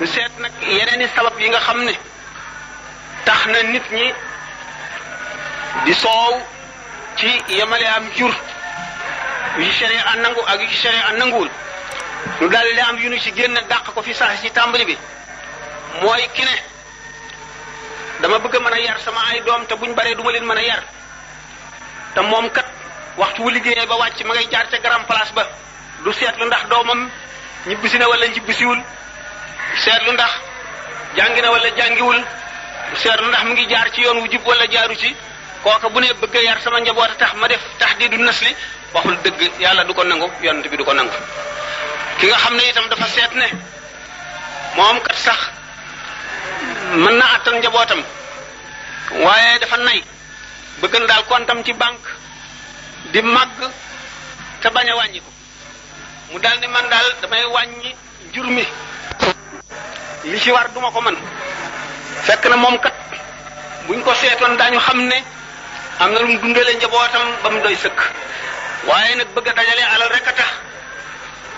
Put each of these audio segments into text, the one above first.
ñu seet nag yeneeni sabab yi nga xam ne tax na nit ñi di soow ci yemale am jur yu ci sharia nangu ak yu ci sharia nanguwul ñu daal di am yu ñu ci génn dàq ko fi sax ci tàmbali bi mooy ki ne dama bëgg a mën a yar sama ay doom te buñ baree duma leen mën a yar te moom kat waxtu wu liggéeyee ba wàcc ma ngay jaar ca grand place ba du seetlu ndax doomam ñibbisi na wala ñibbisiwul seetlu ndax jàngi na wala jàngiwul du seetlu ndax mu ngi jaar ci yoon wu jub wala jaaru ci kooka bu ne bëgg a yar sama njaboot a tax ma def tahdiidu nasli waxul dëgg yàlla du ko nangu yonent bi du ko nangu. ki nga xam ne itam dafa seet ne moom kat sax mën na attan njabootam waaye dafa nay bëgg na daal kontam ci banque di màgg te bañ a wàññi ko mu daal ni man daal damay wàññi jur mi li ci war duma ko mën fekk na moom kat buñ ko seetoon daañu xam ne am na lu mu dundale njabootam ba mu doy sëkk waaye nag bëgg a dajale alal rek a tax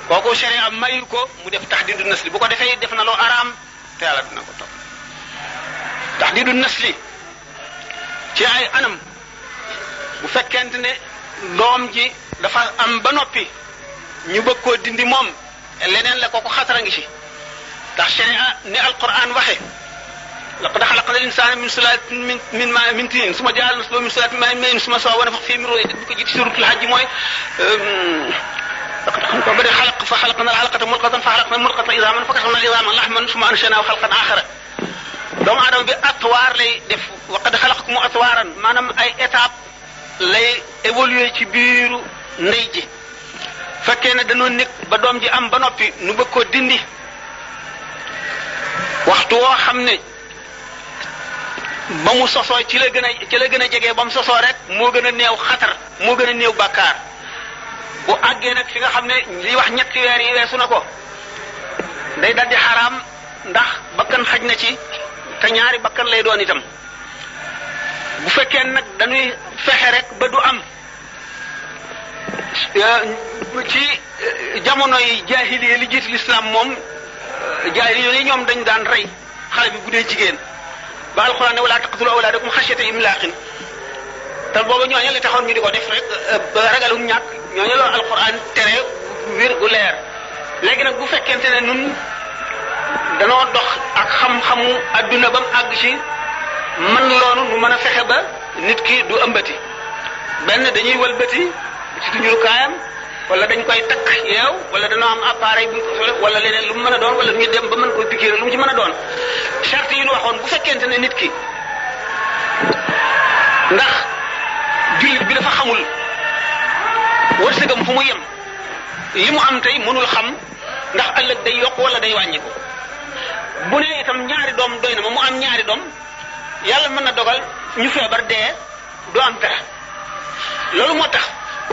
kooku sharia mayu ko mu def tahdiidu nasli bu ko defee def na loo araam te yàlla dina ko topp tahdiidu nasli ci ay anam bu fekkente ne doom ji dafa am ba noppi ñu bëgg koo dindi moom leneen la kooku xatara ngi ci ndax sharia ni alquran waxe laqad xalaqna al-insaana min sulaatin min tiin summa ja'alnaa naslahu min sulaatin min maa'in summa sawaahu wa nafaxa fiihi min ruuhihi bi ko jiitu suuratul Hajj mooy laqad xalaqna al-alaqata mudghatan fa xalaqna al-mudghata izaaman fa kasawna al-izaama lahman summa ansha'naahu xalqan aaxara doomu aadama bi atwaar lay def wa qad xalaqakum atwaaran maanaam ay étape lay évoluer ci biiru ndey ji fekkee ne dañoo nekk ba doom ji am ba noppi nu bëgg koo dindi waxtu woo xam ne ba mu sosoo ci la gën a jege ba mu sosoo rek moo gën a néew xatar moo gën a néew bàkkaar bu àggee nag fi nga xam ne li wax ñetti weer yi weesu na ko day daldi xaraam ndax bakkan xaj na ci te ñaari bakkan lay doon itam bu fekkee nag dañuy fexe rek ba du am ci jamono yi jaahiliya li jiitu lislaam moom jaahiliya yi ñoom dañ daan rey xale bi bu dee jigéen ba alxuraan ne wala taqtulu awlaadakum xashyata imlaaqin te booba ñooñu la taxoon ñu di ko def rek ragalum ñàkk ñooñu la alxuraan tere wér gu leer léegi nag bu fekkente ne nun danoo dox ak xam-xamu adduna ba mu àgg ci man loonu nu mën a fexe ba nit ki du ëmbati benn dañuy wëlbati ci tuñul kaayam wala dañ koy takk yeew wala danoo am appareil bu wala leneen lu mu mën a doon wala ñu dem ba mën koy piquer lu mu ci mën a doon charte yi ñu waxoon bu fekkente ne nit ki ndax jullit bi dafa xamul wërsëgam fu mu yem li mu am tey mënul xam ndax ëllëg day yokk wala day wàññi ko bu ne itam ñaari doom doy na ma mu am ñaari doom yàlla mën na dogal ñu feebar dee du am dara loolu moo tax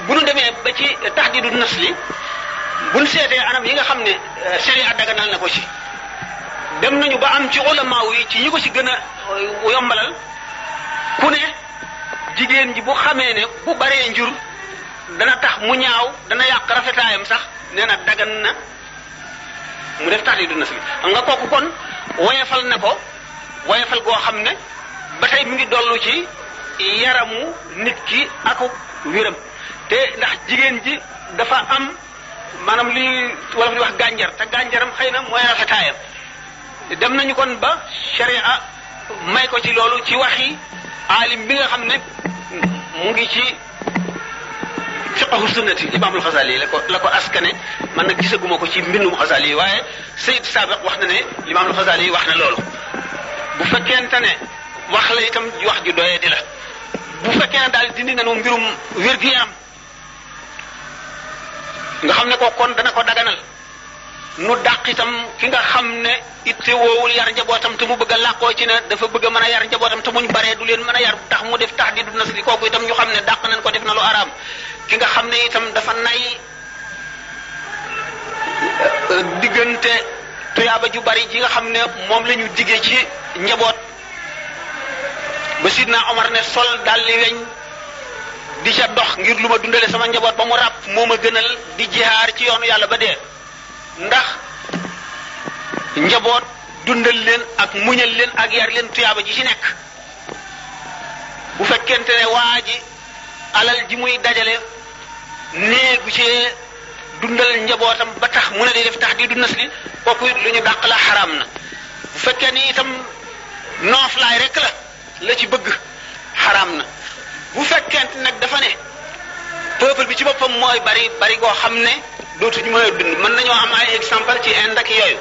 bu nu demee ba ci tahdiidu nasli bu nu seetee anam yi nga xam ne sharia daganal na ko ci dem nañu ba am ci ulama yi ci ñi ko ci gën a yombalal ku ne jigéen ji bu xamee ne bu baree njur dana tax mu ñaaw dana yàq rafetaayam sax nee na dagan na mu def tahdiidu nasli xam nga kooku kon woyefal na ko woyefal goo xam ne ba tey mi ngi dollu ci yaramu nit ki ak wéram te ndax jigéen ji dafa am maanaam li wala di wax gànjar te gànjaram xëy na mooy rafetaayam dem nañu kon ba sharia may ko ci loolu ci waxi aalim bi nga xam ne mu ngi ci fiqhu sunnati imaamul Xasaali la ko askane man nag gisaguma ko ci mbindum Xasaali yi waaye Sayyid Sabiq wax na ne imaamul Xasaali yi wax na loolu bu fekkente ne wax la itam wax ju doyee di la bu fekkee ne daal dindi nañu mbirum wér-gu-yaram nga xam ne ko kon dana ko daganal nu dàq itam ki nga xam ne itte woowul yar njabootam te mu bëgg a làqoo ci ne dafa bëgg a mën a yar njabootam te muñ baree du leen mën a yar tax mu def tahdiidu nasli kooku itam ñu xam ne dàq nañ ko def na lu araam ki nga xam ne itam dafa nay diggante tuyaaba ju bari ji nga xam ne moom la ñu diggee ci njaboot ba Sidna Omar ne sol daal li weñ di ca dox ngir lu ma dundale sama njaboot ba mu ràpp moo ma gënal di jihaar ci yoonu yàlla ba dee ndax njaboot dundal leen ak muñal leen ak yar leen tuyaaba ji ci nekk bu fekkente ne waa ji alal ji muy dajale néegu ci dundal njabootam ba tax mu ne day def tax di du nas li kooku lu ñu dàq la xaraam na bu fekkee ni itam nooflaay rek la ci bëgg xaraam na bu fekkente nag dafa ne peuple bi ci boppam mooy bari goo xam ne dootuñu mën a dund mën nañoo am ay exemple ci Inde ak yooyu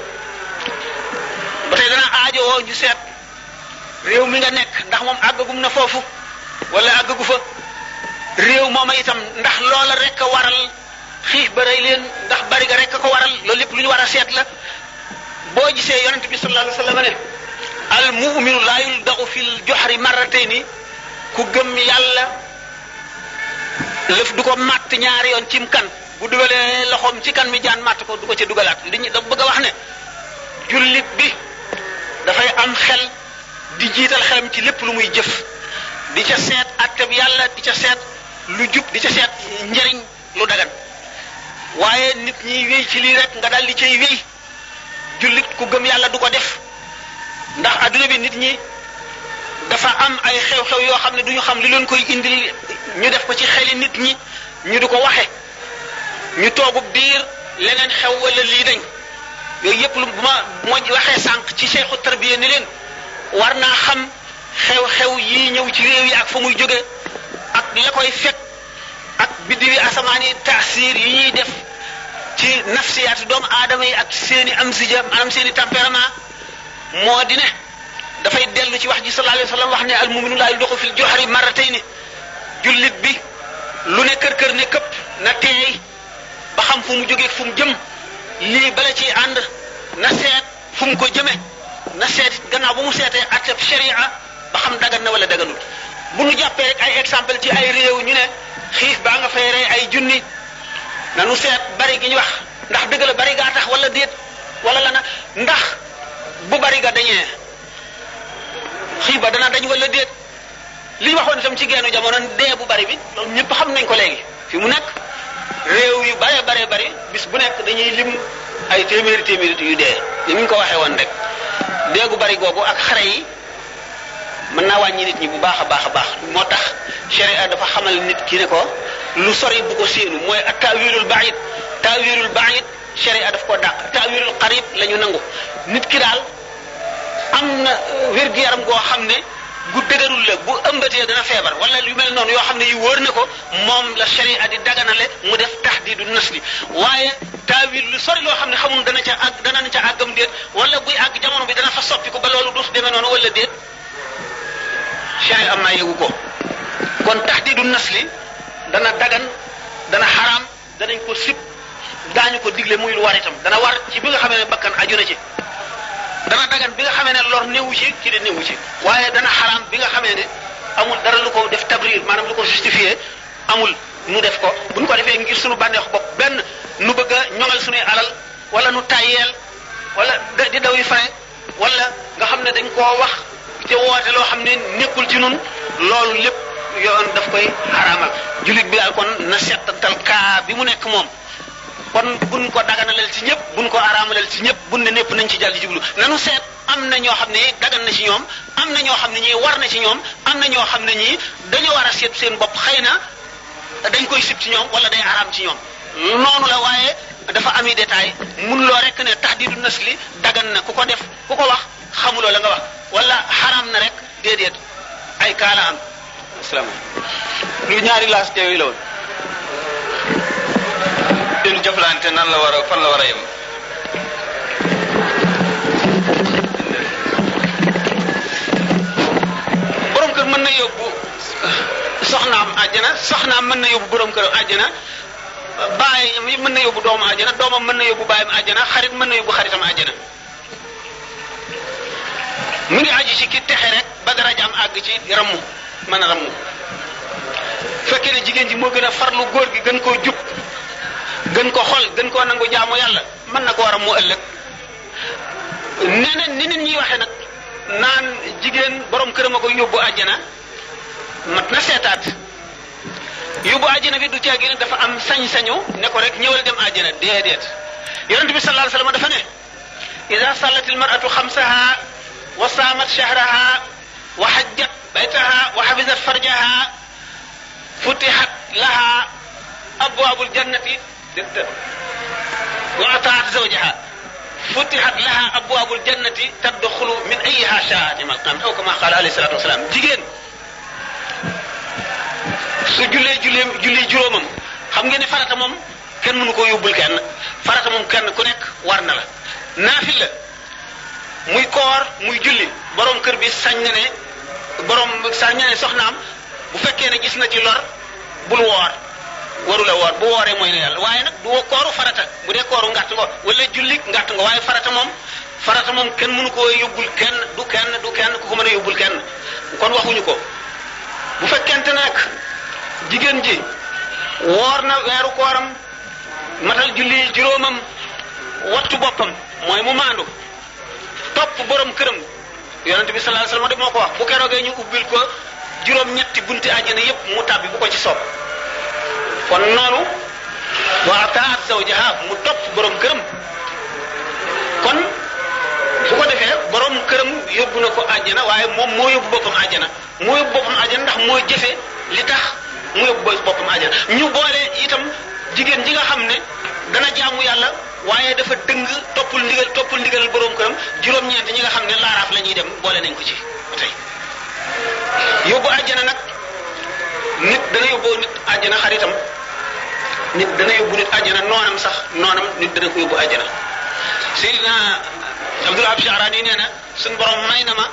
ba tey dana aajowoo ñu seet réew mi nga nekk ndax moom àggagum na foofu wala àggagu fa réew mooma itam ndax loola rek a waral xiif ba rey leen ndax bari ga rek a ko waral loolu lépp lu ñu war a seet la boo gisee yonent bi sallallahu alayhi wa sallam ne al mu'minu laa yulda'u fil juhri marratayni ku gëm yàlla lëf du ko matt ñaari yoon cim kan bu dugalee loxoom ci kan mi jaan matt ko du ko ca dugalaat li ñu da bëgg a wax ne jullit bi dafay am xel di jiital xelam ci lépp lu muy jëf di ca seet atteb yàlla di ca seet lu jub di ca seet njëriñ lu dagan waaye nit ñi wéy ci lii rek nga dal di cay wéy jullit ku gëm yàlla du ko def ndax adduna bi nit ñi dafa am ay xew-xew yoo xam ne duñu xam li leen koy indil ñu def ko ci xeli nit ñi ñu di ko waxe ñu toogub diir leneen xew wala lii dañ yooyu yëpp lu bu ma waxee sànq ci seexu tarbiya ni leen war naa xam xew-xew yi ñëw ci réew yi ak fa muy jóge ak la koy fekk ak biddiwi asamaan yi taasir yi ñuy def ci nafsiyaati doomu aadama yi ak seeni amsija maanaam seeni tempérament moo di ne dafay dellu ci wax ji sallallahu alayhi wa sallam wax ne al muminu laa yulduxu fil juhri marratayni jullit bi lu ne kër ne këpp na teey ba xam fu mu jógee fu mu jëm lii bala ciy ànd na seet fu mu ko jëme na seet gannaaw bu mu seetee atteb sharia ba xam dagan na wala daganul bu nu jàppee rek ay exemple ci ay réew ñu ne xiif baa nga fay rey ay junni nanu seet bari gi ñu wax ndax dëgg la bari gaa tax wala déet wala la na ndax bu bari ga dañee xiif ba dana dañ wala déet li ñu waxoon itam ci geenu jamono dee bu bari bi loolu ñëpp xam nañ ko léegi fi mu nekk réew yu bare bari bis bu nekk dañuy lim ay téeméeri yu dee ni ñu ko waxee woon rek dee gu bari googu ak xare yi mën naa wàññi nit ñi bu baax a baax moo tax sharia dafa xamal nit ki ne ko lu sori bu ko séenu mooy ak ta'wilul ba'id sharia daf ko dàq ta'wilul qarib la ñu nangu nit ki daal am na wér-gu-yaram goo xam ne gu dëgërul la bu ëmbatee dana feebar wala yu mel noonu yoo xam ne yu wóor na ko moom la sharia di daganale mu def tahdidu nasli waaye taawil lu sori loo xam ne xamul dana ca àggam déet wala buy àgg jamono bi dana fa soppi ko ba loolu du demee noonu wala déet sharia am naa yëgu ko kon tahdidu nasli dana dagan dana xaraam danañ ko sib daañu ko digle muy lu war itam dana war ci bi nga xamee ne bakkan aju na ci dana dagan bi nga xamee ne lor néewu ci de néewu ci waaye dana xaraam bi nga xamee ne amul dara lu ko def tabrir maanaam lu ko justifié amul nu def ko bu ñu ko defee ngir suñu bànneex bopp benn nu bëgg a ñoŋal suñuy alal wala nu tàyyeel wala di daw yi fare wala nga xam ne dañ koo wax te woote loo xam ne nekkul ci nun loolu lépp yoon daf koy xaraamal jullit bi daal kon na settantal kaa bi mu nekk moom kon buñ ko daganalal ci ñëpp buñ ko araamalal ci ñëpp buñ ne ñëpp nañ ci jàll jublu nanu seet am na ñoo xam ne dagan na ci ñoom am na ñoo xam ne ñii war na ci ñoom am na ñoo xam ne ñii dañoo war a seet seen bopp xëy na dañ koy sib ci ñoom wala day araam ci ñoom noonu la waaye dafa ami détail mun loo rek ne tahdidu nasli dagan na ku ko def ku ko wax xamuloo la nga wax wala xaraam na rek déedéet ay kaala am asalaamaaleykum lu ñaari laas teew yi la woon seen jëflante nan la war a fan la war a yem borom kër mën na yóbbu soxnaam àjjana soxnaam mën na yóbbu borom kër àjjana baay mën na yóbbu doomu àjjana doomam mën na yóbbu baayam àjjana xarit mën na yóbbu xaritam àjjana mu ngi aju ci ki texe rek ba darajaam àgg ci rammu mën a rammu fekkee ne jigéen ji moo gën a farlu góor gi gën koo jub gën ko xol gën koo nangu jaamu yàlla mën na ko war a mu ëllëg neneen ni nit ñuy waxee nag naan jigéen borom këram a ko yóbbu àjjana mat na seetaat yóbbu àjjana bi du caagi nag dafa am sañ-sañu ne ko rek ñëwal dem àjjana déedéet yonent bi sallallahu alayhi wasallam dafa ne ida sallat almar'atu xamsaha wa saamat shahraha wa hajjat baytaha wa hafizat farjaha futihat laha abwaabul jannati wa ataat zawjaha futihat laha abwaabul jannati tadxulu min ayyiha shaa'at aw kama qaala alayhi salaatu wasalaam. jigéen su julli juróomam xam ngeen ne farata moom kenn mënu koo yóbbul kenn farata moom kenn ku nekk war na la. naafila muy koor muy julli borom kër bi sañ na ne soxnaam bu fekkee ne gis na ci lor bul woor warula woor bu wooree mooy ne yàlla waaye nag du kooru farata bu dee kooru ngàtt nga wala julli ngàtt nga waaye farata moom kenn mënu koo yóbbul kenn du kenn ku ko mën a yóbbul kenn kon waxuñu ko. bu fekkente ne nag jigéen ji woor na weeru kooram matal julli juróomam wattu boppam mooy mu maandu topp borom këram yonent bi sallallahu alayhi wasallam moo ko wax bu keroogee ñu ubbil ko juróom-ñetti bunti àjjana yépp mu tàbbi bu ko ci soob. kon noonu wa ataat zawjaha mu topp borom këram kon bu ko defee borom këram yóbbu na ko àjjana waaye moom moo yóbbu boppam àjjana ndax moo jëfe li tax mu yóbbu boppam àjjana. ñu boole itam jigéen ji nga xam ne dana jaamu yàlla waaye dafa dëng toppul ndigal borom këram juróom-ñeent ñi nga xam ne laaraaf la ñuy dem boole nañ ko ci ba tey. yóbbu àjjana nag nit dana yóbbu nit àjjana xaritam nit dana yóbbu nit àjjana noonam nit dana ko yóbbu àjjana. Seydina Abdul Wahab Sha'rani nee na suñu borom may na ma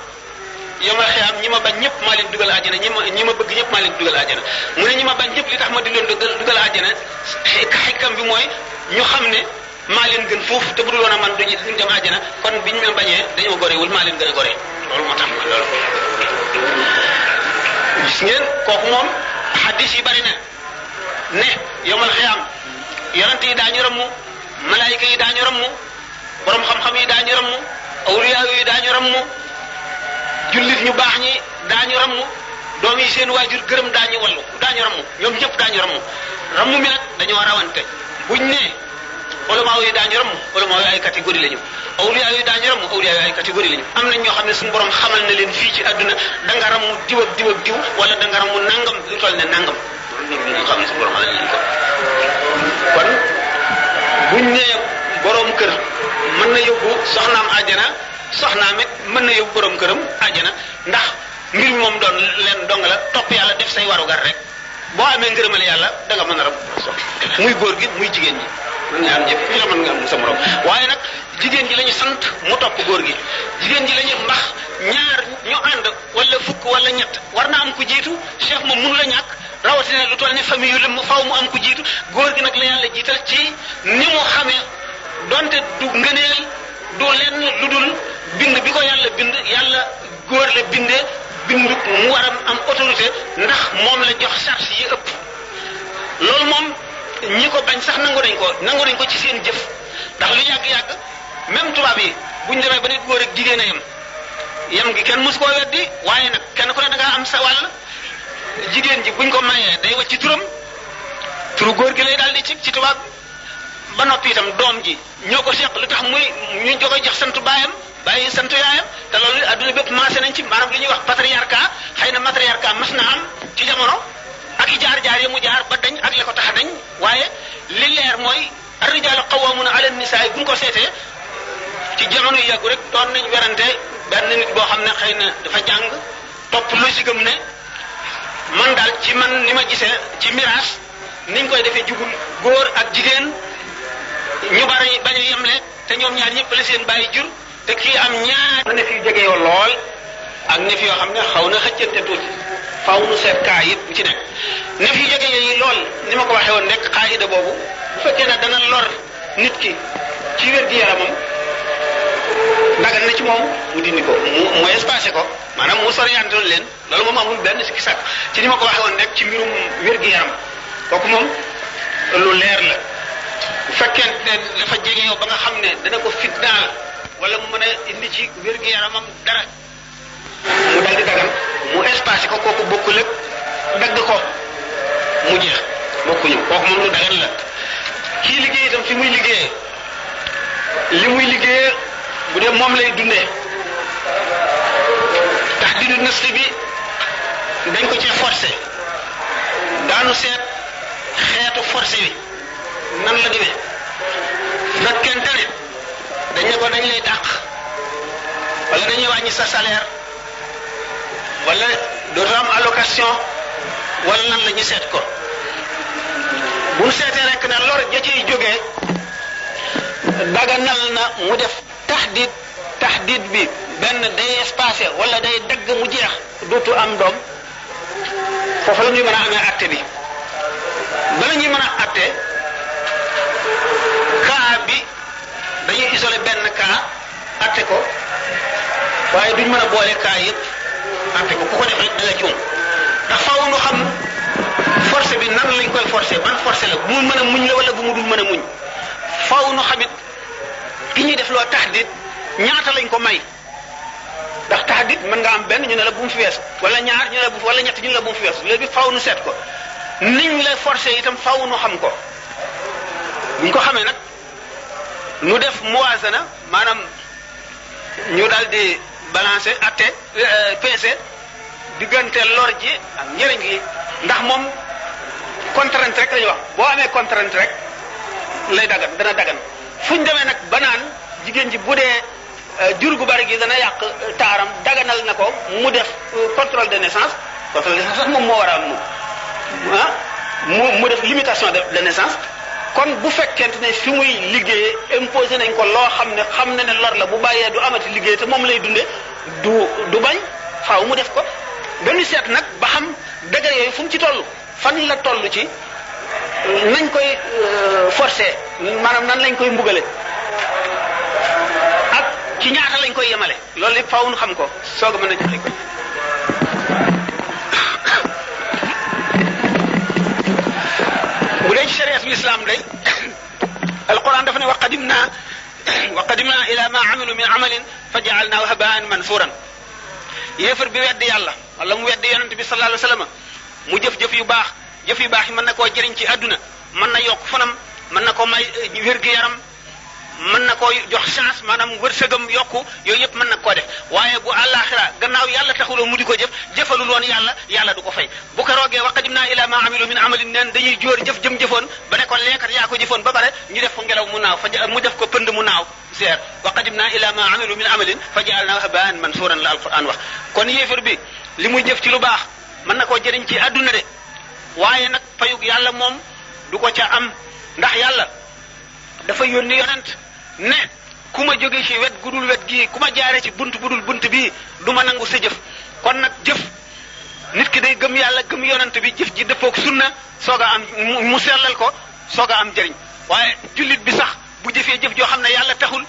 yomal xiyaam ñi ma bañ ñëpp maa leen dugal àjjana ñi ma bëgg ñëpp maa leen dugal àjjana mu ne ñi ma bañ ñëpp li tax ma di leen dugal àjjana xikam bi mooy ñu xam ne maa leen gën foofu te bu dul woon a man duñ dem àjjana kon biñ ma bañee dañoo gorewul maa leen gën a gore loolu moo tax loolu. gis ngeen kooku moom hadis yi bari na ne yomal xiyaam yonent yi daañu rammu malaayika yi daañu rammu borom xam-xam yi daañu rammu awliya yi daañu rammu jullit ñu baax ñi daañu rammu doom yi seen waajur gërëm daañu rammu ñoom ñëpp daañu rammu mi nag dañoo rawante buñ ne ulama yi daañu ulama yi ay catégorie lañu awliya yi daañu awliya yi ay catégorie lañu am nañ ñoo xam ne suñu borom xamal na leen fii ci àdduna da nga ramu diw ak diw wala da nga ramu nangam lu toll ne nangam loolu ñoo xam ne suñu borom xamal na leen ko. kon buñ ne borom kër mën na yóbbu soxnaam àjjana soxnaam it mën na yóbbu borom këram àjjana ndax mbir mi moom doon leen dong la topp yàlla def say warugar rek boo amee ngërëmale yàlla da nga mën a muy góor gi muy jigéen ñi. mën nga am ñëpp ñu la mën nga am sa morom waaye nag jigéen ji la ñu sant mu topp góor gi jigéen ji la ñu mbax ñaar ñu ànd wala fukk wala ñett war na am ku jiitu chef moom mënu la ñàkk rawatina lu toll ni famille yu lëm faaw mu am ku jiitu góor gi nag la yàlla jiital ci ni mu xamee donte du ngëneel du lenn lu dul bind bi ko yàlla bind yàlla góor la bindee bindu mu war a am autorité ndax moom la jox charge yi ëpp loolu moom ñi ko bañ sax nangu nañ ko ci seen jëf ndax lu yàgg-yàgg même tubaab yi buñ demee ba nit góor ak jigéen a yem gi kenn mosu koo weddi waaye nag kenn ku ne da ngaa am sa wàll jigéen ji buñ ko mayee day wacc ci turu góor gi lay daal di ci tubaab ba noppi itam doom ji ñoo ko seq lu tax ñu koy jox sant baayam bàyyi sant yaayam te loolu adduna bépp maase nañ ci maanaam li ñuy wax patriarcat xëy na matriarcat mas na am ci jamono ak i jaar-jaar yi mu jaar ba dañ ak la ko tax a dañ waaye li leer mooy ar-rijaalu qawwaamuuna ala nisaa bu ñu ko seetee ci jamono yu yàggu rek doon nañ werante benn nit boo xam ne xëy na dafa jàng topp logique am ne man daal ci man ni ma gisee ci miraas niñ koy defee jubul góor ak jigéen ñu bari bañ a yemle te ñoom ñaar ñëpp la seen bàyyi jur te kii am ñaar ne fi jege yoo lool ak ne fi yoo xam ne xaw na xëccante tuuti faaw nu seet kaa yëpp bu ci nekk ne fi jege yi lool ni ma ko waxee woon rek xaayida boobu bu fekkee ne dana lor nit ki ci wér-gi-yaramam dagan na ci moom mu dindi ko mu espacé ko maanaam mu soriyantoon leen loolu moom amul benn sikki sàkk ci ni ma ko waxee woon rek ci mbirum wér-gi-yaram kooku moom lu leer la bu fekkee ne dafa jege yow ba nga xam ne dana ko fitnaal wala mu mën a indi ci wér-gi-yaramam dara mu dal di dagan mu espacé ko kooku bokkul ak dagg ko mu jeex bokkuñu kooku moom lu dagan la kii liggéey itam fi muy liggéeyee li muy liggéeyee bu dee moom lay dundee tahdiidu nasli bi dañ ko ci forcé daanu seet xeetu forcé bi nan la demee fekkente ne dañ ne ko dañ lay dàq wala dañuy wàññi sa salaire wala dootoo am allocation wala nan la ñu seet ko bu ñu seetee rek ne lor ja ciy jógee daganal na mu def taxdiid bi benn day espacé wala day dagg mu jeex dootu am doom foofu la ñuy mën a amee atte bi bala ñuy mën a atte cas bi dañuy isolé benn cas atte ko waaye duñ mën a boole cas yëpp atte ko ku ko def rek da nga juum ndax faaw nu xam forcé bi nan lañ koy forcé ban forcé la bu mu mën a muñ la wala bu mu dul mën a muñ faaw nu xamit ki ñuy def loo taxdiid ñaata lañ ko may ndax taxdiid mën nga am benn ñu ne la bu mu fi wees wala ñaar ñu ne la bu wala ñett ñu ne la bu mu fi wees léegi faaw nu seet ko niñ la forcé itam faaw nu xam ko buñ ko xamee nag nu def muwaazana maanaam ñu daal di balancer atte peese diggante lor ji ak njëriñ li ndax moom contrainte rek la ñuy wax boo amee contrainte rek lay dagan dana dagan fuñ demee nag ba naan jigéen ji bu dee jur gu bari gi dana yàq taaram daganal na ko mu def contrôle de naissance sax moom moo war a am moom mu def limitation de naissance kon bu fekkente ne fi muy liggéeyee imposé nañ ko loo xam ne lor la bu bàyyee du amati liggéey te moom lay dunde du bañ faaw mu def ko dañu seet nag ba xam degré yooyu fu mu ci toll fan la toll ci nañ koy forcé maanaam nan lañ koy mbugale ak ci ñaata lañ koy yemale loolu lépp faaw nu xam ko soog a mën a joxe ko bu dee ci sharia bi islam day alquran dafa ne wa qadimna ila ma amilu min amalin fa jaalnaahu habaan mansuuran yéefar bi weddi yàlla wala mu weddi yonent bi sallallahu alayhi wa sallam mu jëf-jëf yu baax yi mën na koo jëriñ ci àdduna mën na yokk fanam mën na ko may wér-gu-yaram mën na koo jox chance maanaam wërsëgam yokku yooyu yëpp mën na koo def waaye bu àllaaxira gannaaw yàlla taxuloo mu di ko jëfalul woon yàlla du ko fay bu ko roogee wa qadimna ila ma amilu min amalin neen dañuy jóor jëf jëfoon ba ne ko leekat yaa ko jëfoon ba pare ñu def ko ngelaw mu naaw mu def ko pënd mu naaw seer wa qadimna ila ma amilu min amalin fa jaalnaahu habaan mansuuran la alquran wax kon yéefar bi li muy jëf ci lu baax mën na koo jëriñ ci àdduna de waaye nag fayug yàlla moom du ko ca am ndax yàlla dafa yónni yonent ne ku ma jóge ci wet gudul wet gii ku ma jaare ci bunt budul bunt bii du ma nangu sa jëf kon nag jëf nit ki day gëm yàlla gëm yonent bi jëf ji dëppoog sunna soog a am mu sellal ko soog a am jëriñ waaye jullit bi sax bu jëfee jëf joo xam ne yàlla taxul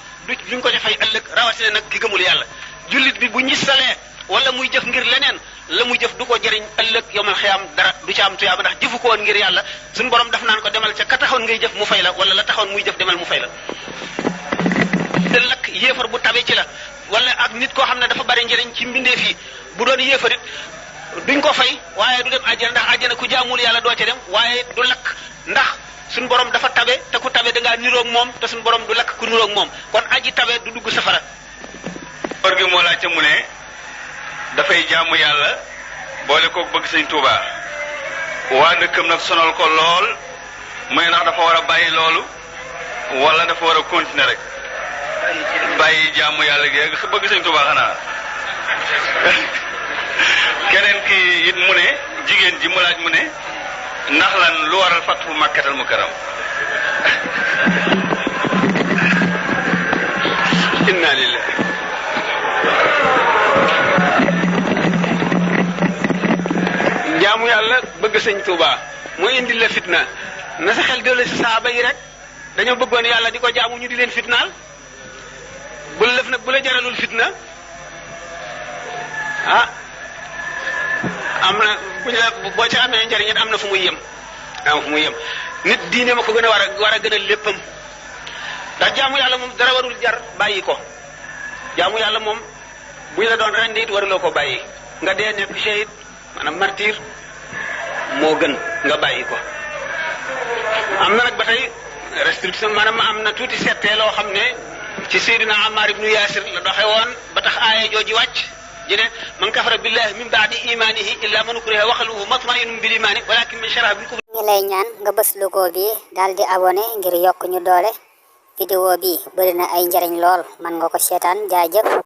duñ ko defay ëllëg rawatina nag ki gëmul yàlla jullit bi bu ñisalee wala muy jëf ngir leneen la muy jëf du ko jëriñ ëllëg yomal xiyaam dara du ci am tuyaaba ndax jëfu ko woon ngir yàlla suñu borom daf naan ko demal ca ka taxoon ngay jëf mu fay la wala la taxoon muy jëf demal mu fay la ëllëg yéefar bu tabe ci la wala ak nit koo xam ne dafa bari njëriñ ci mbindeef yi bu doon yéefarit duñ ko fay waaye du dem àjjana ndax àjjana ku jaamul yàlla doo ca dem waaye du lakk ndax suñu borom dafa tabe te ku tabe da ngaa niroog moom te suñu borom du lakk ku niroog moom kon aji tabe du dugg safara. góor gi moo laajte mu ne dafay jaamu yàlla boole ko bëgg sëñ Tuuba waa dëkkam nag sonal ko lool muy ndax dafa war a bàyyi loolu wala dafa war a continuer rek bàyyi jaamu yàlla gi bëgg sëñ Tuuba xanaa. keneen ki it mu ne jigéen ji mu laaj mu ne ndax lan lu waral fatu Makkatal Mukarram. inna lillahi jaamu yàlla bëgg sëñ Tuuba mooy indi la fitna na sa xel dellu si saaba yi rek dañoo bëggoon yàlla di ko jaamu ñu di leen fitnaal bu la def nag bu la jaralul fitna am na bu ñu la boo ca amee njëriñ it am na fu muy yem nit diine ma ko gën a war a gën a léppam ndax jaamu yàlla moom dara warul jar bàyyi ko jaamu yàlla moom bu ñu la doon rendi it waruloo ko bàyyi nga dee nekk shahid maanaam martyr moo gën nga bàyyi ko. am na nag ba tey restriction maanaam am na tuuti settee loo xam ne ci Seydina Ammar ibnu Yaasir la doxe woon ba tax aaya jooji wàcc ji ne man kafara billahi min baadi imanihi illa man ukriha wa qalbuhu matma'innun bil imani walakin man sharaha bil kufri. ñu lay ñaan nga bës logo bi daal di abonné ngir yokk ñu doole. vidéo bi bëri na ay njariñ lool man nga ko seetaan jaajëf.